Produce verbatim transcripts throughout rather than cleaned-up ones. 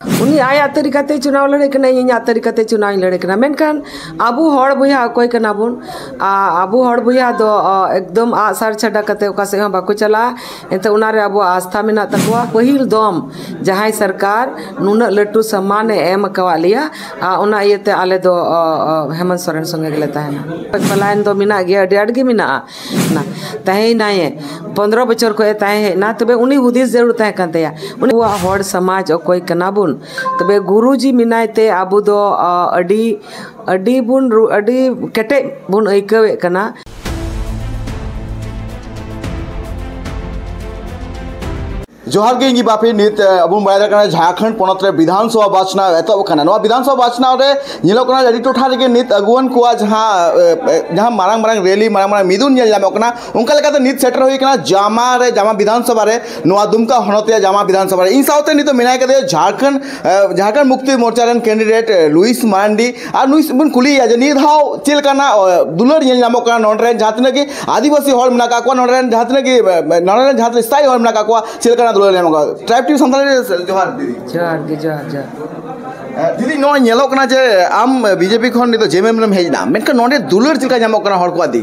ᱩᱱᱤ ᱟᱭᱟᱜ ᱛᱟᱹᱨᱤᱠᱟᱛᱮ ᱪᱩᱱᱟᱣ ᱞᱟᱹᱲᱦᱟᱹᱭ ᱠᱟᱱᱟ, ᱤᱧ ᱤᱧᱟᱹᱜ ᱛᱟᱹᱨᱤᱠᱟᱛᱮ ᱪᱩᱱᱟᱣ ᱤᱧ ᱞᱟᱹᱲᱦᱟᱹᱭ ᱠᱟᱱᱟ᱾ ᱢᱮᱱᱠᱷᱟᱱ ᱟᱵᱚ ᱦᱚᱲ ᱵᱚᱭᱦᱟ ᱚᱠᱚᱭ ᱠᱟᱱᱟ ᱵᱚᱱ? ᱟ, ᱟᱵᱚ ᱦᱚᱲ ᱵᱚᱭᱦᱟ ᱫᱚ, ᱟ, ᱮᱠᱫᱚᱢ ᱟᱜ ᱥᱟᱨ ᱪᱷᱟᱰᱟ ᱠᱟᱛᱮ ᱚᱠᱟ ᱥᱮᱫ ᱦᱚᱸ ᱵᱟᱠᱚ ᱪᱟᱞᱟᱜᱼᱟ᱾ ᱮᱱᱛᱮ ᱚᱱᱟᱨᱮ ᱟᱵᱚᱣᱟᱜ ᱟᱥᱛᱷᱟ ᱢᱮᱱᱟᱜ ᱛᱟᱠᱚᱣᱟ᱾ ᱯᱟᱹᱦᱤᱞ ᱫᱚᱢ ᱡᱟᱦᱟᱸᱭ ᱥᱚᱨᱠᱟᱨ ᱱᱩᱱᱟᱹᱜ ᱞᱟᱹᱴᱩ ᱥᱚᱢᱢᱟᱱ ᱮ ᱮᱢ ᱟᱠᱟᱣᱟᱫ ᱞᱮᱭᱟ, ᱟ, ᱚᱱᱟ ᱤᱭᱟᱹᱛᱮ ᱟᱞᱮ ᱫᱚ, ᱟ, ᱟ, ᱦᱮᱢᱚᱱᱛ ᱥᱚᱨᱮᱱ ᱥᱚᱸᱜᱮ ᱜᱮᱞᱮ ᱛᱟᱦᱮᱱᱟ᱾ ᱯᱟᱞᱟᱭᱮᱱ ᱫᱚ ᱢᱮᱱᱟᱜ ᱜᱮᱭᱟ, ᱟᱹᱰᱤ ᱟᱸᱴ ᱜᱮ ᱢᱮᱱᱟᱜᱼᱟ᱾ ᱛᱟᱦᱮᱸᱭᱮᱱᱟᱭᱮ, ᱯᱚᱱᱫᱽᱨᱚ ᱵᱚᱪᱷᱚᱨ ᱠᱷᱚᱱ ᱮ ᱛᱟᱦᱮᱸ ᱦᱮᱡ ᱮᱱᱟ, ᱛᱚᱵᱮ ᱩᱱᱤ ᱦᱩᱫᱤᱥ ᱡᱟᱹᱨᱩᱲ ᱛᱟᱦᱮᱸ ᱠᱟᱱ ᱛᱟᱭᱟ᱾ ᱩᱱᱤ ᱟᱵᱚᱣᱟᱜ ᱦᱚᱲ ᱥᱚᱢᱟᱡᱽ ᱚᱠᱚᱭ ᱠᱟᱱᱟ ᱵᱚᱱ, ᱛᱚᱵᱮ ᱜᱩᱨᱩᱡᱤ ᱢᱮᱱᱟᱭ ᱛᱮ ᱟᱵᱚ ᱫᱚ, ᱟ, ᱟᱹᱰᱤ, ᱟᱹᱰᱤ ᱵᱚᱱ ᱨᱩ-, ᱟᱹᱰᱤ ᱠᱮᱴᱮᱡ ᱵᱚᱱ ᱟᱹᱭᱠᱟᱹᱣᱮᱫ ᱠᱟᱱᱟ᱾ ᱡᱚᱦᱟᱨ ᱜᱮ, ᱤᱧ ᱜᱮ ᱵᱟᱯᱤ᱾ ᱱᱤᱛ, ᱮ, ᱟᱵᱚ ᱵᱚᱱ ᱵᱟᱲᱟᱭ ᱫᱟᱲᱮᱭᱟᱜ ᱠᱟᱱᱟ, ᱡᱷᱟᱲᱠᱷᱚᱸᱰ ᱯᱚᱱᱚᱛ ᱨᱮ ᱵᱤᱫᱷᱟᱱ ᱥᱚᱵᱷᱟ ᱵᱟᱪᱷᱱᱟᱣ ᱮᱛᱚᱦᱚᱵ ᱟᱠᱟᱱᱟ᱾ ᱱᱚᱣᱟ ᱵᱤᱫᱷᱟᱱ ᱥᱚᱵᱷᱟ ᱵᱟᱪᱷᱱᱟᱣ ᱨᱮ ᱧᱮᱞᱚᱜ ᱠᱟᱱᱟ, ᱟᱹᱰᱤ ᱴᱚᱴᱷᱟ ᱨᱮᱜᱮ ᱱᱤᱛ ᱟᱹᱜᱩᱣᱟᱹᱱ ᱠᱚᱣᱟᱜ ᱡᱟᱦᱟᱸ, ᱮ, ᱮ, ᱡᱟᱦᱟᱸ ᱢᱟᱨᱟᱝ ᱢᱟᱨᱟᱝ ᱨᱮᱞᱤ, ᱢᱟᱨᱟᱝ ᱢᱟᱨᱟᱝ ᱢᱤᱫᱩᱱ ᱧᱮᱞ ᱧᱟᱢᱚᱜ ᱠᱟᱱᱟ, ᱚᱱᱠᱟ ᱞᱮᱠᱟᱛᱮ ᱱᱤᱛ ᱥᱮᱴᱮᱨ ᱦᱩᱭ ᱟᱠᱟᱱᱟ ᱡᱟᱢᱟ ᱨᱮ, ᱡᱟᱢᱟ ᱵᱤᱫᱷᱟᱱ ᱥᱚᱵᱷᱟ ᱨᱮ, ᱱᱚᱣᱟ ᱫᱩᱢᱠᱟ ᱦᱚᱱᱚᱛ ᱨᱮᱭᱟᱜ ᱡᱟᱢᱟ ᱵᱤᱫᱷᱟᱱ ᱥᱚᱵᱷᱟ ᱨᱮ᱾ ᱤᱧ ᱥᱟᱶᱛᱮ ᱱᱤᱛᱚᱜ ᱢᱮᱱᱟᱭ ᱠᱟᱫᱮᱭᱟ ᱡᱷᱟᱲᱠᱷᱚᱸᱰ, ᱮ, ᱡᱷᱟᱲᱠᱷᱚᱸᱰ ᱢᱩᱠᱛᱤ ᱢᱳᱨᱪᱟ ᱨᱮᱱ ᱠᱮᱱᱰᱤᱰᱮᱴ, ᱮ, ᱞᱩᱭᱤᱥ ᱢᱟᱨᱟᱱᱰᱤ᱾ ᱟᱨ ᱱᱩᱭ ᱵᱚᱱ ᱠᱩᱞᱤᱭᱮᱭᱟ ᱡᱮ ᱱᱤᱭᱟᱹ ᱫᱷᱟᱣ ᱪᱮᱫ ᱞᱮᱠᱟᱱᱟᱜ, ᱚ, ᱫᱩᱞᱟᱹᱲ ᱧᱮᱞ ᱧᱟᱢᱚᱜ ᱠᱟᱱᱟ ᱱᱚᱰᱮ ᱨᱮᱱ ᱡᱟᱦᱟᱸ ᱛᱤᱱᱟᱹᱜ ᱜᱮ ᱟᱹᱫᱤᱵᱟᱹᱥᱤ ᱦᱚᱲ ᱢᱮᱱᱟᱜ ᱠᱟᱜ ᱠᱚᱣᱟ, ᱱᱚᱰᱮ ᱨᱮᱱ ᱡᱟᱦᱟᱸ ᱛᱤᱱᱟᱹᱜ ᱜᱮ, ᱮ, ᱱᱚᱰᱮ ᱨᱮᱱ ᱡᱟᱦᱟᱸ ᱛᱤᱱᱟᱹᱜ ᱥᱛᱷᱟᱭᱤ ᱦᱚᱲ ᱢᱮᱱᱟᱜ ᱠᱟᱜ ᱠᱚᱣᱟ, ᱪᱮᱫ ᱞᱮᱠᱟᱱᱟᱜ ᱫᱩᱞᱟᱹᱲ ᱧᱟᱢᱚᱜ ᱠᱟᱱᱟ? ᱴᱨᱟᱭᱤᱵᱽ ᱴᱤᱵᱷᱤ ᱥᱟᱱᱛᱟᱲᱤ ᱨᱮ ᱡᱚᱦᱟᱨ ᱫᱤᱫᱤ᱾ ᱡᱚᱦᱟᱨ ᱜᱮ, ᱡᱚᱦᱟᱨ, ᱡᱚᱦᱟᱨ᱾ ᱮ, ᱫᱤᱫᱤ, ᱱᱚᱜᱼᱚᱭ ᱧᱮᱞᱚᱜ ᱠᱟᱱᱟ ᱡᱮ ᱟᱢ ᱵᱤᱡᱮᱯᱤ ᱠᱷᱚᱱ ᱱᱤᱛᱚᱜ ᱡᱮᱢᱮᱢ ᱨᱮᱢ ᱦᱮᱡ ᱮᱱᱟ, ᱢᱮᱱᱠᱷᱟᱱ ᱱᱚᱰᱮ ᱫᱩᱞᱟᱹᱲ ᱪᱮᱫ ᱞᱮᱠᱟ ᱧᱟᱢᱚᱜ ᱠᱟᱱᱟ ᱦᱚᱲ ᱠᱚᱣᱟᱜ ᱫᱤ?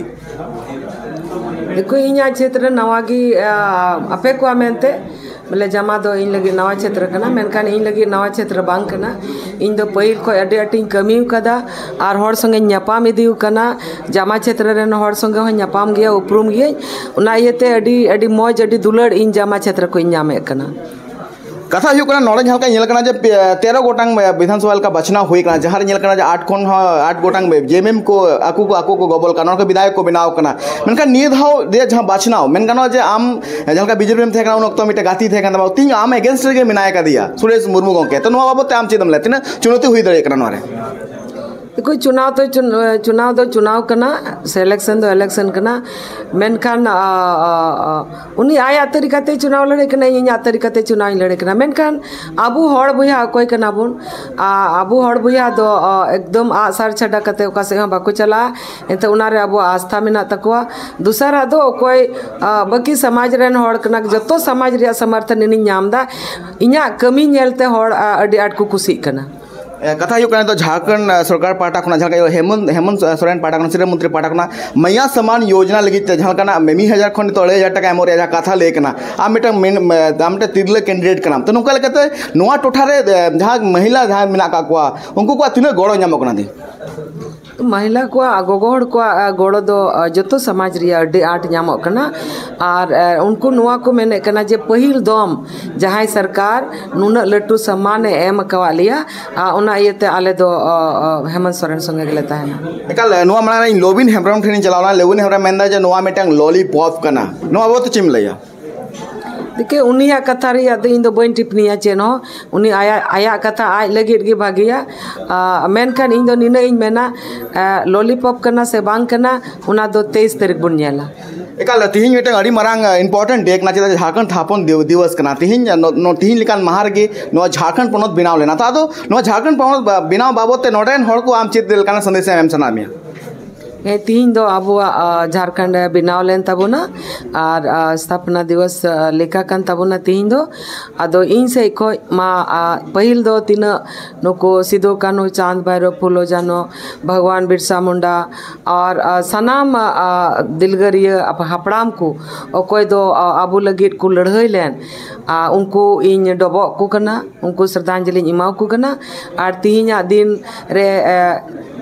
ᱫᱮᱠᱷᱳ, ᱤᱧᱟᱹᱜ ᱪᱷᱮᱛᱨᱚ ᱱᱟᱣᱟ ᱜᱮ, ᱟ, ᱟᱯᱮ ᱠᱚᱣᱟ ᱢᱮᱱᱛᱮ, ᱵᱚᱞᱮ, ᱡᱟᱢᱟ ᱫᱚ ᱤᱧ ᱞᱟᱹᱜᱤᱫ ᱱᱟᱣᱟ ᱪᱷᱮᱛᱨᱚ ᱠᱟᱱᱟ, ᱢᱮᱱᱠᱷᱟᱱ ᱤᱧ ᱞᱟᱹᱜᱤᱫ ᱱᱟᱣᱟ ᱪᱷᱮᱛᱨᱚ ᱵᱟᱝ ᱠᱟᱱᱟ᱾ ᱤᱧ ᱫᱚ ᱯᱟᱹᱦᱤᱞ ᱠᱷᱚᱱ ᱟᱹᱰᱤ ᱟᱸᱴᱤᱧ ᱠᱟᱹᱢᱤ ᱟᱠᱟᱫᱟ ᱟᱨ ᱦᱚᱲ ᱥᱚᱸᱜᱮᱧ ᱧᱟᱯᱟᱢ ᱤᱫᱤ ᱟᱠᱟᱱᱟ᱾ ᱡᱟᱢᱟ ᱪᱷᱮᱛᱨᱚ ᱨᱮᱱ ᱦᱚᱲ ᱥᱚᱸᱜᱮ ᱦᱚᱸ ᱧᱟᱯᱟᱢ ᱜᱮᱭᱟ, ᱩᱯᱨᱩᱢ ᱜᱤᱭᱟᱹᱧ᱾ ᱚᱱᱟ ᱤᱭᱟᱹᱛᱮ ᱟᱹᱰᱤ, ᱟᱹᱰᱤ ᱢᱚᱡᱽ, ᱟᱹᱰᱤ ᱫᱩᱞᱟᱹᱲ ᱤᱧ ᱡᱟᱢᱟ ᱪᱷᱮᱛᱨᱚ ᱠᱷᱚᱱ ᱤᱧ ᱧᱟᱢᱮᱫ ᱠᱟᱱᱟ᱾ ᱠᱟᱛᱷᱟ ᱦᱩᱭᱩᱜ ᱠᱟᱱᱟ, ᱱᱚᱰᱮ ᱡᱟᱦᱟᱸ ᱞᱮᱠᱟ ᱧᱮᱞ ᱠᱟᱱᱟ ᱡᱮ, ᱯᱮ, ᱛᱮᱨᱚ ᱜᱚᱴᱟᱝ ᱵᱤᱫᱷᱟᱱ ᱥᱚᱵᱷᱟ ᱞᱮᱠᱟ ᱵᱟᱪᱷᱱᱟᱣ ᱦᱩᱭ ᱠᱟᱱᱟ, ᱡᱟᱦᱟᱸ ᱨᱮ ᱧᱮᱞ ᱠᱟᱱᱟ ᱡᱮ ᱟᱴ ᱠᱷᱚᱱ ᱦᱚᱸ, ᱟᱴ ᱜᱚᱴᱟᱝ ᱡᱮᱢᱮᱢ ᱠᱚ ᱟᱠᱚ ᱠᱚ, ᱟᱠᱚ ᱠᱚ ᱜᱚᱵᱚᱞ ᱠᱟᱱᱟ, ᱚᱱᱟ ᱠᱚ ᱵᱤᱫᱷᱟᱭᱚᱠ ᱠᱚ ᱵᱮᱱᱟᱣ ᱠᱟᱱᱟ᱾ ᱢᱮᱱᱠᱷᱟᱱ ᱱᱤᱭᱟᱹ ᱫᱷᱟᱣ ᱨᱮᱭᱟᱜ ᱡᱟᱦᱟᱸ ᱵᱟᱪᱷᱱᱟᱣ, ᱢᱮᱱ ᱜᱟᱱᱚᱜᱼᱟ ᱡᱮ ᱟᱢ ᱡᱟᱦᱟᱸ ᱞᱮᱠᱟ ᱵᱤᱡᱮᱯᱤ ᱨᱮᱢ ᱛᱟᱦᱮᱸ ᱠᱟᱱᱟ, ᱩᱱ ᱚᱠᱛᱚ ᱢᱤᱫᱴᱮᱱ ᱜᱟᱛᱮ ᱛᱟᱦᱮᱸ ᱠᱟᱱ ᱛᱟᱢᱟ, ᱛᱤᱦᱤᱧ ᱟᱢ against ᱨᱮᱜᱮ ᱢᱮᱱᱟᱭ ᱠᱟᱫᱮᱭᱟ, ᱥᱩᱨᱮᱥ ᱢᱩᱨᱢᱩ ᱜᱚᱢᱠᱮ᱾ ᱛᱚ, ᱱᱚᱣᱟ ᱵᱟᱵᱚᱛ ᱛᱮ ᱟᱢ ᱪᱮᱫ ᱮᱢ ᱞᱟᱹᱭᱟ, ᱛᱤᱱᱟᱹᱜ ᱪᱩᱱᱚᱛᱤ ᱦᱩᱭ ᱫᱟᱲᱮᱭᱟᱜ ᱠᱟᱱᱟ ᱱᱚᱣᱟ ᱨᱮ? ᱫᱮᱠᱷᱳ, ᱪᱩᱱᱟᱣ ᱫᱚ ᱪᱩᱱ-, ᱪᱩᱱᱟᱣ ᱫᱚ ᱪᱩᱱᱟᱣ ᱠᱟᱱᱟ, ᱥᱮ ᱤᱞᱮᱠᱥᱚᱱ ᱫᱚ ᱤᱞᱮᱠᱥᱚᱱ ᱠᱟᱱᱟ, ᱢᱮᱱᱠᱷᱟᱱ ᱟ, ᱟ, ᱟ, ᱩᱱᱤ ᱟᱡᱟᱜ ᱛᱟᱹᱨᱤᱠᱟᱛᱮ ᱪᱩᱱᱟᱣ ᱞᱟᱹᱲᱦᱟᱹᱭ ᱠᱟᱱᱟ, ᱤᱧ ᱤᱧᱟᱹᱜ ᱛᱟᱹᱨᱤᱠᱟᱛᱮ ᱪᱩᱱᱟᱣ ᱤᱧ ᱞᱟᱹᱲᱦᱟᱹᱭ ᱠᱟᱱᱟ, ᱢᱮᱱᱠᱷᱟᱱ ᱟᱵᱚ ᱦᱚᱲ ᱵᱚᱭᱦᱟ ᱚᱠᱚᱭ ᱠᱟᱱᱟ ᱵᱚᱱ? ᱟ, ᱟᱵᱚ ᱦᱚᱲ ᱵᱚᱭᱦᱟ ᱫᱚ ᱟ, ᱮᱠᱫᱚᱢ ᱟᱜᱼᱥᱟᱨ ᱪᱷᱟᱰᱟ ᱠᱟᱛᱮ ᱚᱠᱟ ᱥᱮᱫ ᱦᱚᱸ ᱵᱟᱠᱚ ᱪᱟᱞᱟᱜᱼᱟ᱾ ᱮᱱᱛᱮ ᱚᱱᱟᱨᱮ ᱟᱵᱚᱣᱟᱜ ᱟᱥᱛᱷᱟ ᱢᱮᱱᱟᱜ ᱛᱟᱠᱚᱣᱟ᱾ ᱫᱚᱥᱟᱨᱟᱜ ᱫᱚ ᱚᱠᱚᱭ ᱟ, ᱵᱟᱹᱠᱤ ᱥᱚᱢᱟᱡᱽ ᱨᱮᱱ ᱦᱚᱲ ᱠᱟᱱᱟ, ᱡᱚᱛᱚ ᱥᱚᱢᱟᱡᱽ ᱨᱮᱭᱟᱜ ᱥᱚᱢᱚᱨᱛᱷᱚᱱ ᱤᱧᱤᱧ ᱧᱟᱢ ᱮᱫᱟ᱾ ᱤᱧᱟᱹᱜ ᱠᱟᱹᱢᱤ ᱧᱮᱞᱛᱮ ᱦᱚᱲ ᱟ, ᱟᱹᱰᱤ ᱟᱸᱴ ᱠᱚ ᱠᱩᱥᱤᱜ ᱠᱟᱱᱟ᱾ ᱮ, ᱠᱟᱛᱷᱟ ᱦᱩᱭᱩᱜ ᱠᱟᱱᱟ, ᱱᱤᱛᱚᱜ ᱡᱷᱟᱲᱠᱷᱚᱸᱰ, ᱮ, ᱥᱚᱨᱠᱟᱨ ᱯᱟᱦᱴᱟ ᱠᱷᱚᱱᱟᱜ, ᱡᱟᱦᱟᱸ ᱞᱮᱠᱟ ᱦᱮᱢᱚᱱᱛ, ᱦᱮᱢᱚᱱᱛ ᱥᱚᱨᱮᱱ ᱯᱟᱦᱴᱟ ᱠᱷᱚᱱᱟᱜ, ᱥᱤᱨᱟᱹ ᱢᱚᱱᱛᱨᱤ ᱯᱟᱦᱴᱟ ᱠᱷᱚᱱᱟᱜ ᱢᱟᱭᱟ ᱥᱚᱢᱟᱱ ᱭᱳᱡᱽᱱᱟ ᱞᱟᱹᱜᱤᱫ ᱛᱮ ᱡᱟᱦᱟᱸ ᱞᱮᱠᱟᱱᱟᱜ ᱢᱤ-, ᱢᱤᱫ ᱦᱟᱡᱟᱨ ᱠᱷᱚᱱ ᱱᱤᱛᱚᱜ ᱟᱹᱲᱟᱹᱭ ᱦᱟᱡᱟᱨ ᱴᱟᱠᱟ ᱮᱢᱚᱜ ᱨᱮᱭᱟᱜ ᱡᱟᱦᱟᱸ ᱠᱟᱛᱷᱟ ᱞᱟᱹᱭ ᱠᱟᱱᱟ, ᱟᱢ ᱢᱤᱫᱴᱟᱝ ᱢᱮᱱ-, ᱢᱮ-, ᱟᱢ ᱢᱤᱫᱴᱟᱝ ᱛᱤᱨᱞᱟᱹ ᱠᱮᱱᱰᱤᱰᱮᱴ ᱠᱟᱱᱟᱢ, ᱛᱚ ᱱᱚᱝᱠᱟ ᱞᱮᱠᱟᱛᱮ ᱱᱚᱣᱟ ᱴᱚᱴᱷᱟ ᱨᱮ, ᱮ, ᱡᱟᱦᱟᱸ ᱢᱚᱦᱤᱞᱟ ᱡᱟᱦᱟᱸᱭ ᱢᱮᱱᱟᱜ ᱟᱠᱟᱫ ᱠᱚᱣᱟ, ᱩᱱᱠᱩ ᱠᱚᱣᱟᱜ ᱛᱤᱱᱟᱹᱜ ᱜᱚᱲᱚ ᱧᱟᱢᱚᱜ ᱠᱟᱱᱟ ᱫᱤ? ᱢᱚᱦᱤᱞᱟ ᱠᱚᱣᱟᱜ, ᱟ, ᱜᱚᱜᱚ ᱦᱚᱲ ᱠᱚᱣᱟᱜ, ᱟ, ᱜᱚᱲᱚ ᱫᱚ, ᱟ, ᱡᱚᱛᱚ ᱥᱚᱢᱟᱡᱽ ᱨᱮᱭᱟᱜ ᱟᱹᱰᱤ ᱟᱸᱴ ᱧᱟᱢᱚᱜ ᱠᱟᱱᱟ᱾ ᱟᱨ, ᱟ, ᱩᱱᱠᱩ ᱱᱚᱣᱟ ᱠᱚ ᱢᱮᱱᱮᱫ ᱠᱟᱱᱟ ᱡᱮ ᱯᱟᱹᱦᱤᱞ ᱫᱚᱢ ᱡᱟᱦᱟᱸᱭ ᱥᱚᱨᱠᱟᱨ ᱱᱩᱱᱟᱹᱜ ᱞᱟᱹᱴᱩ ᱥᱚᱢᱢᱟᱱᱮ ᱮᱢ ᱟᱠᱟᱣᱟᱫ ᱞᱮᱭᱟ, ᱟ, ᱚᱱᱟ ᱤᱭᱟᱹᱛᱮ ᱟᱞᱮ ᱫᱚ, ᱟ, ᱟ, ᱦᱮᱢᱚᱱᱛ ᱥᱚᱨᱮᱱ ᱥᱚᱸᱜᱮ ᱜᱮᱞᱮ ᱛᱟᱦᱮᱱᱟ᱾ ᱮᱠᱟᱞ, ᱱᱚᱣᱟ ᱢᱟᱲᱟᱝ ᱨᱮ ᱤᱧ ᱞᱚᱵᱤᱱ ᱦᱮᱢᱵᱨᱚᱢ ᱴᱷᱮᱱᱤᱧ ᱪᱟᱞᱟᱣ ᱞᱮᱱᱟ᱾ ᱞᱚᱵᱤᱱ ᱦᱮᱢᱵᱨᱚᱢ ᱢᱮᱱᱫᱟ ᱡᱮ ᱱᱚᱣᱟ ᱢᱤᱫᱴᱟᱝ ᱞᱚᱞᱤᱯᱚᱯ ᱠᱟᱱᱟ, ᱱᱚᱣᱟ ᱵᱟᱵᱚᱫ ᱛᱮ ᱪᱮᱫ ᱮᱢ ᱞᱟᱹᱭᱟ? ᱫᱮᱠᱷᱮ, ᱩᱱᱤᱭᱟᱜ ᱠᱟᱛᱷᱟ ᱨᱮᱭᱟᱜ ᱫᱚ ᱤᱧ ᱫᱚ ᱵᱟᱹᱧ ᱴᱤᱯᱯᱬᱤᱭᱟ ᱪᱮᱫ ᱦᱚᱸ᱾ ᱩᱱᱤ ᱟᱭᱟᱜ, ᱟᱭᱟᱜ ᱠᱟᱛᱷᱟ ᱟᱡ ᱞᱟᱹᱜᱤᱫ ᱜᱮ ᱵᱷᱟᱹᱜᱤᱭᱟ᱾ ᱟ, ᱢᱮᱱᱠᱷᱟᱱ ᱤᱧ ᱫᱚ ᱱᱤᱱᱟᱹᱜ ᱤᱧ ᱢᱮᱱᱟ, ᱟ, ᱞᱚᱞᱤᱯᱚᱯ ᱠᱟᱱᱟ ᱥᱮ ᱵᱟᱝ ᱠᱟᱱᱟ, ᱚᱱᱟ ᱫᱚ ᱛᱮᱭᱤᱥ ᱛᱟᱹᱨᱤᱠᱷ ᱵᱚᱱ ᱧᱮᱞᱟ᱾ ᱮᱠᱟᱞ, ᱛᱤᱦᱤᱧ ᱢᱤᱫᱴᱟᱝ ᱟᱹᱰᱤ ᱢᱟᱨᱟᱝ, ᱟ, important day ᱠᱟᱱᱟ, ᱪᱮᱫᱟᱜ ᱡᱮ ᱡᱷᱟᱲᱠᱷᱚᱸᱰ ᱛᱷᱟᱯᱚᱱ ᱫᱤᱣ-, ᱫᱤᱣᱚᱥ ᱠᱟᱱᱟ᱾ ᱛᱤᱦᱤᱧ, ᱱᱚ-, ᱱᱚ-, ᱛᱤᱦᱤᱧ ᱞᱮᱠᱟᱱ ᱢᱟᱦᱟ ᱨᱮᱜᱮ ᱱᱚᱣᱟ ᱡᱷᱟᱲᱠᱷᱚᱸᱰ ᱯᱚᱱᱚᱛ ᱵᱮᱱᱟᱣ ᱞᱮᱱᱟ᱾ ᱛᱚ ᱟᱫᱚ ᱱᱚᱣᱟ ᱡᱷᱟᱲᱠᱷᱚᱸᱰ ᱯᱚᱱᱚᱛ ᱵᱟ-, ᱵᱮᱱᱟᱣ ᱵᱟᱵᱚᱫ ᱛᱮ ᱱᱚᱰᱮ ᱨᱮᱱ ᱦᱚᱲ ᱠᱚ ᱟᱢ ᱪᱮᱫ ᱞᱮᱠᱟᱱᱟᱜ ᱥᱟᱸᱫᱮᱥ ᱮᱢ ᱥᱟᱱᱟ ᱢᱮᱭᱟ? ᱦᱮᱸ, ᱛᱤᱦᱤᱧ ᱫᱚ ᱟᱵᱚᱣᱟᱜ, ᱟ, ᱡᱷᱟᱲᱠᱷᱚᱸᱰ ᱵᱮᱱᱟᱣ ᱞᱮᱱ ᱛᱟᱵᱚᱱᱟ ᱟᱨ, ᱟ, ᱥᱛᱷᱟᱯᱚᱱᱟ ᱫᱤᱣᱚᱥ, ᱟ, ᱞᱮᱠᱟ ᱠᱟᱱ ᱛᱟᱵᱚᱱᱟ ᱛᱤᱦᱤᱧ ᱫᱚ᱾ ᱟᱫᱚ ᱤᱧ ᱥᱮᱫ ᱠᱷᱚᱡ ᱢᱟ, ᱟ, ᱯᱟᱹᱦᱤᱞ ᱫᱚ ᱛᱤᱱᱟᱹᱜ ᱱᱩᱠᱩ ᱥᱤᱫᱩ, ᱠᱟᱹᱱᱦᱩ, ᱪᱟᱸᱫᱽ, ᱵᱷᱟᱭᱨᱳ, ᱯᱷᱩᱞᱳ, ᱡᱷᱟᱱᱳ, ᱵᱷᱟᱜᱽᱣᱟᱱ ᱵᱤᱨᱥᱟ ᱢᱩᱱᱰᱟ ᱟᱨ, ᱟ, ᱥᱟᱱᱟᱢ, ᱟ, ᱫᱤᱞᱜᱟᱹᱨᱤᱭᱟᱹ ᱦᱟᱯᱲᱟᱢ ᱠᱚ ᱚᱠᱚᱭ ᱫᱚ, ᱟ, ᱟᱵᱚ ᱞᱟᱹᱜᱤᱫ ᱠᱚ ᱞᱟᱹᱲᱦᱟᱹᱭ ᱞᱮᱱ, ᱟ, ᱩᱱᱠᱩ ᱤᱧ ᱰᱚᱵᱚᱜ ᱠᱚ ᱠᱟᱱᱟ᱾ ᱩᱱᱠᱩ ᱥᱨᱚᱫᱷᱟᱧᱡᱚᱞᱤᱧ ᱮᱢᱟ ᱠᱚ ᱠᱟᱱᱟ᱾ ᱟᱨ ᱛᱤᱦᱤᱧᱟᱜ ᱫᱤᱱ ᱨᱮ, ᱮ,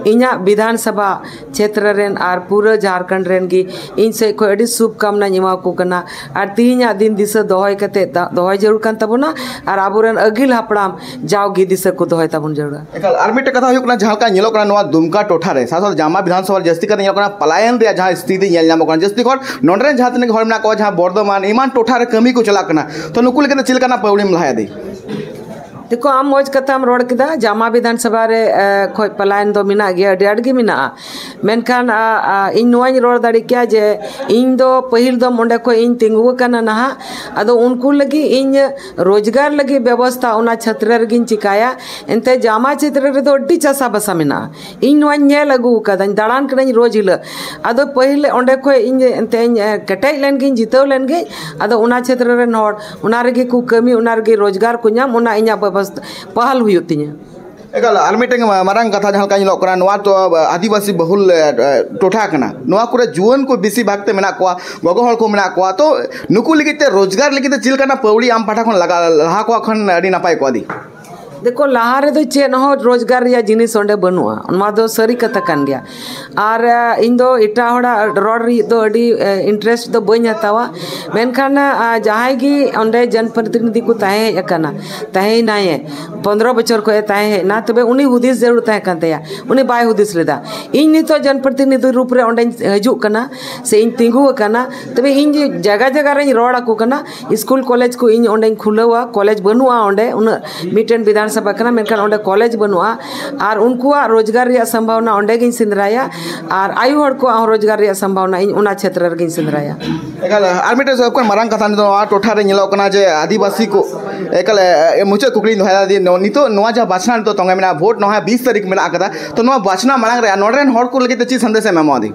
ᱤᱧᱟᱹᱜ ᱵᱤᱫᱷᱟᱱ ᱥᱚᱵᱷᱟ ᱪᱷᱮᱛᱨᱚ ᱨᱮᱱ ᱟᱨ ᱯᱩᱨᱟᱹ ᱡᱷᱟᱲᱠᱷᱚᱸᱰ ᱨᱮᱱ ᱜᱮ ᱤᱧ ᱥᱮᱫ ᱠᱷᱚᱱ ᱟᱹᱰᱤ ᱥᱩᱵᱷ ᱠᱟᱢᱱᱟᱧ ᱮᱢᱟ ᱠᱚ ᱠᱟᱱᱟ᱾ ᱟᱨ ᱛᱤᱦᱤᱧᱟᱜ ᱫᱤᱱ ᱫᱤᱥᱟᱹ ᱫᱚᱦᱚᱭ ᱠᱟᱛᱮ ᱫᱟ-, ᱫᱚᱦᱚᱭ ᱡᱟᱹᱨᱩᱲ ᱠᱟᱱ ᱛᱟᱵᱚᱱᱟ᱾ ᱟᱨ ᱟᱵᱚᱨᱮᱱ ᱟᱹᱜᱤᱞ ᱦᱟᱯᱲᱟᱢ ᱡᱟᱣᱜᱮ ᱫᱤᱥᱟᱹ ᱠᱚ ᱫᱚᱦᱚᱭ ᱛᱟᱵᱚᱱ ᱡᱟᱹᱨᱩᱲᱟ᱾ ᱮᱠᱟᱞ, ᱟᱨ ᱢᱤᱫᱴᱮᱱ ᱠᱟᱛᱷᱟ ᱦᱩᱭᱩᱜ ᱠᱟᱱᱟ, ᱡᱟᱦᱟᱸ ᱞᱮᱠᱟ ᱧᱮᱞᱚᱜ ᱠᱟᱱᱟ ᱱᱚᱣᱟ ᱫᱩᱢᱠᱟ ᱴᱚᱴᱷᱟ ᱨᱮ, ᱥᱟᱶ ᱥᱟᱶ ᱡᱟᱢᱟ ᱵᱤᱫᱷᱟᱱ ᱥᱚᱵᱷᱟ ᱨᱮ ᱡᱟᱹᱥᱛᱤ ᱠᱟᱛᱮ ᱧᱮᱞᱚᱜ ᱠᱟᱱᱟ ᱯᱟᱞᱟᱭᱚᱱ ᱨᱮᱭᱟᱜ ᱡᱟᱦᱟᱸ ᱥᱛᱷᱤᱛᱤ ᱧᱮᱞ ᱧᱟᱢᱚᱜ ᱠᱟᱱᱟ, ᱡᱟᱹᱥᱛᱤ ᱠᱷᱚᱱ ᱱᱚᱰᱮ ᱨᱮᱱ ᱡᱟᱦᱟᱸ ᱛᱤᱱᱟᱹᱜ ᱦᱚᱲ ᱢᱮᱱᱟᱜ ᱠᱚᱣᱟ, ᱡᱟᱦᱟᱸ ᱵᱚᱨᱫᱷᱚᱢᱟᱱ ᱮᱢᱟᱱ ᱴᱚᱴᱷᱟ ᱨᱮ ᱠᱟᱹᱢᱤ ᱠᱚ ᱪᱟᱞᱟᱜ ᱠᱟᱱᱟ, ᱛᱚ ᱱᱩᱠᱩ ᱞᱟᱹᱜᱤᱫ ᱛᱮ ᱪᱮᱫ ᱞᱮᱠᱟᱱᱟᱜ ᱯᱟᱹᱣᱲᱤᱢ ᱞᱟᱦᱟᱭᱟ ᱫᱤ? ᱫᱮᱠᱷᱚ, ᱟᱢ ᱢᱚᱡᱽ ᱠᱟᱛᱷᱟᱢ ᱨᱚᱲ ᱠᱮᱫᱟ᱾ ᱡᱟᱢᱟ ᱵᱤᱫᱷᱟᱱ ᱥᱚᱵᱷᱟ ᱨᱮ ᱠᱷᱚᱡ ᱯᱟᱞᱟᱭᱚᱱ ᱫᱚ ᱢᱮᱱᱟᱜ ᱜᱮᱭᱟ, ᱟᱹᱰᱤ ᱟᱸᱴ ᱜᱮ ᱢᱮᱱᱟᱜᱼᱟ᱾ ᱢᱮᱱᱠᱷᱟᱱ ᱤᱧ ᱱᱚᱣᱟᱧ ᱨᱚᱲ ᱫᱟᱲᱮ ᱠᱮᱭᱟ ᱡᱮ ᱤᱧ ᱫᱚ ᱯᱟᱹᱦᱤᱞ ᱫᱚ ᱚᱸᱰᱮ ᱠᱷᱚᱡ ᱤᱧ ᱛᱤᱸᱜᱩ ᱟᱠᱟᱱᱟ ᱱᱟᱦᱟᱜ᱾ ᱟᱫᱚ ᱩᱱᱠᱩ ᱞᱟᱹᱜᱤᱫ ᱤᱧ ᱨᱳᱡᱽᱜᱟᱨ ᱞᱟᱹᱜᱤᱫ ᱵᱮᱵᱚᱥᱛᱷᱟ ᱚᱱᱟ ᱪᱷᱮᱛᱨᱚ ᱨᱮᱜᱤᱧ ᱪᱤᱠᱟᱭᱟ᱾ ᱮᱱᱛᱮ ᱡᱟᱢᱟ ᱪᱷᱮᱛᱨᱚ ᱨᱮᱫᱚ ᱟᱹᱰᱤ ᱪᱟᱥᱟ ᱵᱟᱥᱟ ᱢᱮᱱᱟᱜᱼᱟ᱾ ᱤᱧ ᱱᱚᱣᱟᱧ ᱧᱮᱞ ᱟᱹᱜᱩ ᱟᱠᱟᱫᱟᱹᱧ, ᱫᱟᱬᱟᱱ ᱠᱟᱹᱱᱟᱹᱧ ᱨᱳᱡᱽ ᱦᱤᱞᱳᱜ᱾ ᱟᱫᱚ ᱯᱟᱹᱦᱤᱞ ᱚᱸᱰᱮ ᱠᱷᱚᱡ ᱤᱧ ᱮᱱᱛᱮ ᱤᱧ ᱠᱮᱴᱮᱡ ᱞᱮᱱ ᱜᱤᱧ, ᱡᱤᱛᱟᱹᱣ ᱞᱮᱱ ᱜᱤᱧ᱾ ᱟᱫᱚ ᱚᱱᱟ ᱪᱷᱮᱛᱨᱚ ᱨᱮᱱ ᱦᱚᱲ ᱚᱱᱟ ᱨᱮᱜᱮ ᱠᱚ ᱠᱟᱹᱢᱤ, ᱚᱱᱟ ᱨᱮᱜᱮ ᱨᱳᱡᱽᱜᱟᱨ ᱠᱚ ᱧᱟᱢ, ᱚᱱᱟ ᱤᱧᱟᱹᱜ ᱵᱮᱵᱚᱥᱛᱷᱟ ᱯᱟᱦᱟᱞ ᱦᱩᱭᱩᱜ ᱛᱤᱧᱟᱹ᱾ ᱮᱠᱟᱞ, ᱟᱨ ᱢᱤᱫᱴᱮᱱ ᱢᱟᱨᱟᱝ ᱠᱟᱛᱷᱟ ᱡᱟᱦᱟᱸ ᱞᱮᱠᱟ ᱧᱮᱞᱚᱜ ᱠᱟᱱᱟ, ᱱᱚᱣᱟ ᱛᱚ ᱟᱹᱫᱤᱵᱟᱹᱥᱤ ᱵᱟᱹᱦᱩᱞ ᱴᱚᱴᱷᱟ ᱠᱟᱱᱟ᱾ ᱱᱚᱣᱟ ᱠᱚᱨᱮ ᱡᱩᱣᱟᱹᱱ ᱠᱚ ᱵᱮᱥᱤ ᱵᱷᱟᱜᱽ ᱛᱮ ᱢᱮᱱᱟᱜ ᱠᱚᱣᱟ, ᱜᱚᱜᱚ ᱦᱚᱲ ᱠᱚ ᱢᱮᱱᱟᱜ ᱠᱚᱣᱟ᱾ ᱛᱚ ᱱᱩᱠᱩ ᱞᱟᱹᱜᱤᱫ ᱛᱮ ᱨᱳᱡᱽᱜᱟᱨ ᱞᱟᱹᱜᱤᱫ ᱛᱮ ᱪᱮᱫ ᱞᱮᱠᱟᱱᱟᱜ ᱯᱟᱹᱣᱲᱤ ᱟᱢ ᱯᱟᱦᱴᱟ ᱠᱷᱚᱱ ᱞᱟᱜᱟ ᱞᱟᱦᱟ ᱠᱚᱣᱟ ᱠᱷᱟᱱ ᱟᱹᱰᱤ ᱱᱟᱯᱟᱭ ᱠᱚᱜᱼᱟ ᱫᱤ? ᱫᱮᱠᱷᱚ, ᱞᱟᱦᱟ ᱨᱮᱫᱚ ᱪᱮᱫ ᱦᱚᱸ ᱨᱳᱡᱽᱜᱟᱨ ᱨᱮᱭᱟᱜ ᱡᱤᱱᱤᱥ ᱚᱸᱰᱮ ᱵᱟᱹᱱᱩᱜᱼᱟ, ᱱᱚᱣᱟ ᱫᱚ ᱥᱟᱹᱨᱤ ᱠᱟᱛᱷᱟ ᱠᱟᱱ ᱜᱮᱭᱟ᱾ ᱟᱨ ᱤᱧ ᱫᱚ ᱮᱴᱟᱜ ᱦᱚᱲᱟᱜ ᱨᱚᱲ ᱨᱮ ᱫᱚ ᱟᱹᱰᱤ ᱤᱱᱴᱟᱨᱮᱥᱴ ᱫᱚ ᱵᱟᱹᱧ ᱦᱟᱛᱟᱣᱟ᱾ ᱢᱮᱱᱠᱷᱟᱱ ᱡᱟᱦᱟᱸᱭ ᱜᱮ ᱚᱸᱰᱮ ᱡᱚᱱ ᱯᱨᱚᱛᱤᱱᱤᱫᱷᱤ ᱠᱚ ᱛᱟᱦᱮᱸ ᱦᱮᱡ ᱟᱠᱟᱱᱟ, ᱛᱟᱦᱮᱸᱭᱮᱱᱟᱭᱮ, ᱯᱚᱱᱫᱽᱨᱚ ᱵᱚᱪᱷᱚᱨ ᱠᱷᱚᱱ ᱮ ᱛᱟᱦᱮᱸ ᱦᱮᱡ ᱮᱱᱟ, ᱛᱚᱵᱮ ᱩᱱᱤ ᱦᱩᱫᱤᱥ ᱡᱟᱹᱨᱩᱲ ᱛᱟᱦᱮᱸ ᱠᱟᱱ ᱛᱟᱭᱟ᱾ ᱩᱱᱤ ᱵᱟᱭ ᱦᱩᱫᱤᱥ ᱞᱮᱫᱟ᱾ ᱤᱧ ᱱᱤᱛᱚᱜ ᱡᱚᱱ ᱯᱨᱚᱛᱤᱱᱤᱫᱷᱤ ᱨᱩᱯ ᱨᱮ ᱚᱸᱰᱮᱧ ᱦᱤᱡᱩᱜ ᱠᱟᱱᱟ ᱥᱮ ᱤᱧ ᱛᱤᱸᱜᱩ ᱟᱠᱟᱱᱟ, ᱛᱚᱵᱮ ᱤᱧ ᱡᱟᱭᱜᱟ ᱡᱟᱭᱜᱟ ᱨᱮᱧ ᱨᱚᱲ ᱟᱠᱚ ᱠᱟᱱᱟ᱾ ᱥᱠᱩᱞ ᱠᱚᱞᱮᱡᱽ ᱠᱚ ᱤᱧ ᱚᱸᱰᱮᱧ ᱠᱷᱩᱞᱟᱹᱣᱟ᱾ ᱠᱚᱞᱮᱡᱽ ᱵᱟᱹᱱᱩᱜᱼᱟ ᱚᱸᱰᱮ, ᱩᱱᱟᱹᱜ ᱢᱤᱫᱴᱮᱱ ᱵᱤᱫᱷᱟᱱ ᱥᱚᱵᱷᱟ ᱠᱟᱱᱟ, ᱢᱮᱱᱠᱷᱟᱱ ᱚᱸᱰᱮ ᱠᱚᱞᱮᱡᱽ ᱵᱟᱹᱱᱩᱜᱼᱟ᱾ ᱟᱨ ᱩᱱᱠᱩᱣᱟᱜ ᱨᱳᱡᱽᱜᱟᱨ ᱨᱮᱭᱟᱜ ᱥᱚᱢᱵᱷᱟᱵᱚᱱᱟ ᱚᱸᱰᱮ ᱜᱤᱧ ᱥᱮᱸᱫᱽᱨᱟᱭᱟ᱾ ᱟᱨ ᱟᱭᱳ ᱦᱚᱲ ᱠᱚᱣᱟᱜ ᱦᱚᱸ ᱨᱳᱡᱽᱜᱟᱨ ᱨᱮᱭᱟᱜ ᱥᱚᱢᱵᱷᱟᱵᱚᱱᱟ ᱤᱧ ᱚᱱᱟ ᱪᱷᱮᱛᱨᱚ ᱨᱮᱜᱤᱧ ᱥᱮᱸᱫᱽᱨᱟᱭᱟ᱾ ᱮᱠᱟᱞ, ᱟᱨ ᱢᱤᱫᱴᱮᱱ ᱥᱚᱵ ᱠᱷᱚᱱ ᱢᱟᱨᱟᱝ ᱠᱟᱛᱷᱟ ᱱᱤᱛᱚᱜ ᱱᱚᱣᱟ ᱴᱚᱴᱷᱟ ᱨᱮ ᱧᱮᱞᱚᱜ ᱠᱟᱱᱟ ᱡᱮ ᱟᱹᱫᱤᱵᱟᱹᱥᱤ ᱠᱚ, ᱮᱠᱟᱞ, ᱮ, ᱢᱩᱪᱟᱹᱫ ᱠᱩᱠᱞᱤᱧ ᱫᱚᱦᱚᱭᱟ ᱫᱤ, ᱱᱚ-, ᱱᱤᱛᱚᱜ ᱱᱚᱣᱟ ᱡᱟᱦᱟᱸ ᱵᱟᱪᱷᱱᱟᱣ ᱱᱤᱛᱚᱜ ᱛᱚᱸᱜᱮ ᱢᱮᱱᱟᱜᱼᱟ, ᱵᱷᱳᱴ ᱱᱚᱣᱟ ᱵᱤᱥ ᱛᱟᱹᱨᱤᱠᱷ ᱢᱮᱱᱟᱜ ᱟᱠᱟᱫᱟ, ᱛᱚ ᱱᱚᱣᱟ ᱵᱟᱪᱷᱱᱟᱣ ᱢᱟᱲᱟᱝ ᱨᱮ ᱱᱚᱰᱮ ᱨᱮᱱ ᱦᱚᱲ ᱠᱚ ᱞᱟᱹᱜᱤᱫ ᱛᱮ ᱪᱮᱫ ᱥᱟᱸᱫᱮᱥ ᱮᱢ ᱮᱢᱚᱜᱼᱟ ᱫᱤ?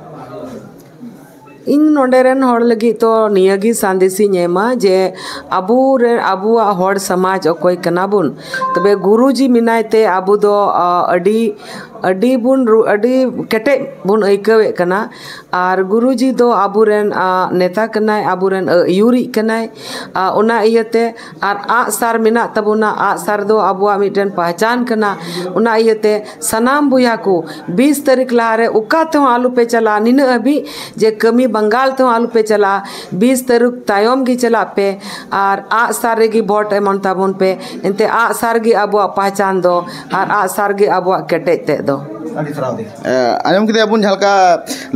ᱤᱧ ᱱᱚᱰᱮ ᱨᱮᱱ ᱦᱚᱲ ᱞᱟᱹᱜᱤᱫ ᱛᱚ ᱱᱤᱭᱟᱹ ᱜᱮ ᱥᱟᱸᱫᱮᱥ ᱤᱧ ᱮᱢᱟ ᱡᱮ ᱟᱵᱚ ᱨᱮ, ᱟᱵᱚᱣᱟᱜ ᱦᱚᱲ ᱥᱚᱢᱟᱡᱽ ᱚᱠᱚᱭ ᱠᱟᱱᱟ ᱵᱚᱱ, ᱛᱚᱵᱮ ᱜᱩᱨᱩᱡᱤ ᱢᱮᱱᱟᱭ ᱛᱮ ᱟᱵᱚ ᱫᱚ, ᱟ, ᱟᱹᱰᱤ, ᱟᱹᱰᱤ ᱵᱚᱱ ᱨᱩ-, ᱟᱹᱰᱤ ᱠᱮᱴᱮᱡ ᱵᱚᱱ ᱟᱹᱭᱠᱟᱹᱣᱮᱫ ᱠᱟᱱᱟ᱾ ᱟᱨ ᱜᱩᱨᱩᱡᱤ ᱫᱚ ᱟᱵᱚᱨᱮᱱ, ᱟ, ᱱᱮᱛᱟ ᱠᱟᱱᱟᱭ, ᱟᱵᱚᱨᱮᱱ, ᱟ, ᱟᱹᱭᱩᱨᱤᱡ ᱠᱟᱱᱟᱭ᱾ ᱟ, ᱚᱱᱟ ᱤᱭᱟᱹᱛᱮ ᱟᱨ ᱟᱜᱼᱥᱟᱨ ᱢᱮᱱᱟᱜ ᱛᱟᱵᱚᱱᱟ᱾ ᱟᱜᱼᱥᱟᱨ ᱫᱚ ᱟᱵᱚᱣᱟᱜ ᱢᱤᱫᱴᱮᱱ ᱯᱟᱦᱪᱟᱱ ᱠᱟᱱᱟ᱾ ᱚᱱᱟ ᱤᱭᱟᱹᱛᱮ ᱥᱟᱱᱟᱢ ᱵᱚᱭᱦᱟ ᱠᱚ ᱵᱤᱥ ᱛᱟᱹᱨᱤᱠᱷ ᱞᱟᱦᱟᱨᱮ ᱚᱠᱟ ᱛᱮᱦᱚᱸ ᱟᱞᱚᱯᱮ ᱪᱟᱞᱟᱜᱼᱟ, ᱱᱤᱱᱟᱹᱜ ᱦᱟᱹᱵᱤᱡ ᱡᱮ ᱠᱟᱹᱢᱤ ᱵᱟᱝᱜᱟᱞ ᱛᱮᱦᱚᱸ ᱟᱞᱚᱯᱮ ᱪᱟᱞᱟᱜᱼᱟ᱾ ᱵᱤᱥ ᱛᱟᱹᱨᱤᱠᱷ ᱛᱟᱭᱚᱢ ᱜᱮ ᱪᱟᱞᱟᱜ ᱯᱮ ᱟᱨ ᱟᱜᱼᱥᱟᱨ ᱨᱮᱜᱮ ᱵᱷᱳᱴ ᱮᱢᱚᱱ ᱛᱟᱵᱚᱱ ᱯᱮ᱾ ᱮᱱᱛᱮ ᱟᱜᱼᱥᱟᱨ ᱜᱮ ᱟᱵᱚᱣᱟᱜ ᱯᱟᱦᱪᱟᱱ ᱫᱚ ᱟᱨ ᱟᱜᱼᱥᱟᱨ ᱜᱮ ᱟᱵᱚᱣᱟᱜ ᱠᱮᱴᱮᱡ ᱛᱮᱫ ᱫᱚ᱾ ᱟᱹᱰᱤ ᱥᱟᱨᱦᱟᱣ ᱫᱤ᱾ ᱟᱸᱡᱚᱢ ᱠᱮᱫᱟ ᱵᱚᱱ ᱡᱟᱦᱟᱸ ᱞᱮᱠᱟ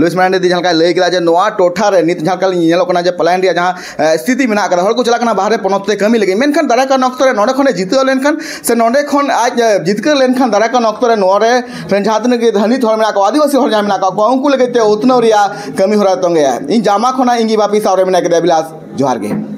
ᱞᱩᱭᱤᱥ ᱢᱟᱨᱟᱱᱰᱤ ᱫᱤ ᱡᱟᱦᱟᱸ ᱞᱮᱠᱟᱭ ᱞᱟᱹᱭ ᱠᱮᱫᱟ ᱡᱮ ᱱᱚᱣᱟ ᱴᱚᱴᱷᱟ ᱨᱮ ᱱᱤᱛ ᱡᱟᱦᱟᱸ ᱞᱮᱠᱟ ᱧᱮᱞᱚᱜ ᱠᱟᱱᱟ ᱡᱮ ᱯᱞᱟᱭᱮᱱ ᱨᱮᱭᱟᱜ ᱡᱟᱦᱟᱸ ᱮ, ᱥᱛᱷᱤᱛᱤ ᱢᱮᱱᱟᱜ ᱟᱠᱟᱫᱟ, ᱦᱚᱲ ᱠᱚ ᱪᱟᱞᱟᱜ ᱠᱟᱱᱟ ᱵᱟᱦᱨᱮ ᱯᱚᱱᱚᱛ ᱛᱮ ᱠᱟᱹᱢᱤ ᱞᱟᱹᱜᱤᱫ, ᱢᱮᱱᱠᱷᱟᱱ ᱫᱟᱨᱟᱭ ᱠᱟᱱ ᱚᱠᱛᱚ ᱨᱮ ᱱᱚᱰᱮ ᱠᱷᱚᱱᱮ ᱡᱤᱛᱟᱹᱣ ᱞᱮᱱᱠᱷᱟᱱ ᱥᱮ ᱱᱚᱰᱮ ᱠᱷᱚᱱ ᱟᱡ ᱮ, ᱡᱤᱛᱠᱟᱹᱨ ᱞᱮᱱᱠᱷᱟᱱ ᱫᱟᱨᱟᱭ ᱠᱟᱱ ᱚᱠᱛᱚ ᱨᱮ ᱱᱚᱣᱟ ᱨᱮ ᱨᱮᱱ ᱡᱟᱦᱟᱸ ᱛᱤᱱᱟᱹᱜ ᱜᱮ ᱫᱷᱟᱹᱱᱤᱛ ᱦᱚᱲ ᱢᱮᱱᱟᱜ ᱠᱚᱣᱟ, ᱟᱹᱫᱤᱵᱟᱹᱥᱤ ᱦᱚᱲ ᱡᱟᱦᱟᱸᱭ ᱢᱮᱱᱟᱜ ᱠᱚᱣᱟ, ᱩᱱᱠᱩ ᱞᱟᱹᱜᱤᱫ ᱛᱮ ᱩᱛᱱᱟᱹᱣ ᱨᱮᱭᱟᱜ ᱠᱟᱹᱢᱤ ᱦᱚᱨᱟ ᱛᱚᱸᱜᱮᱭᱟ᱾ ᱤᱧ ᱡᱟᱢᱟ ᱠᱷᱚᱱᱟᱜ ᱤᱧ ᱜᱮ ᱵᱟᱯᱤ ᱥᱟᱶ ᱨᱮ ᱢᱮᱱᱟᱜ ᱠᱮᱫᱮᱭᱟ ᱵᱤᱞᱟᱥ, ᱡᱚᱦᱟᱨ ᱜᱮ᱾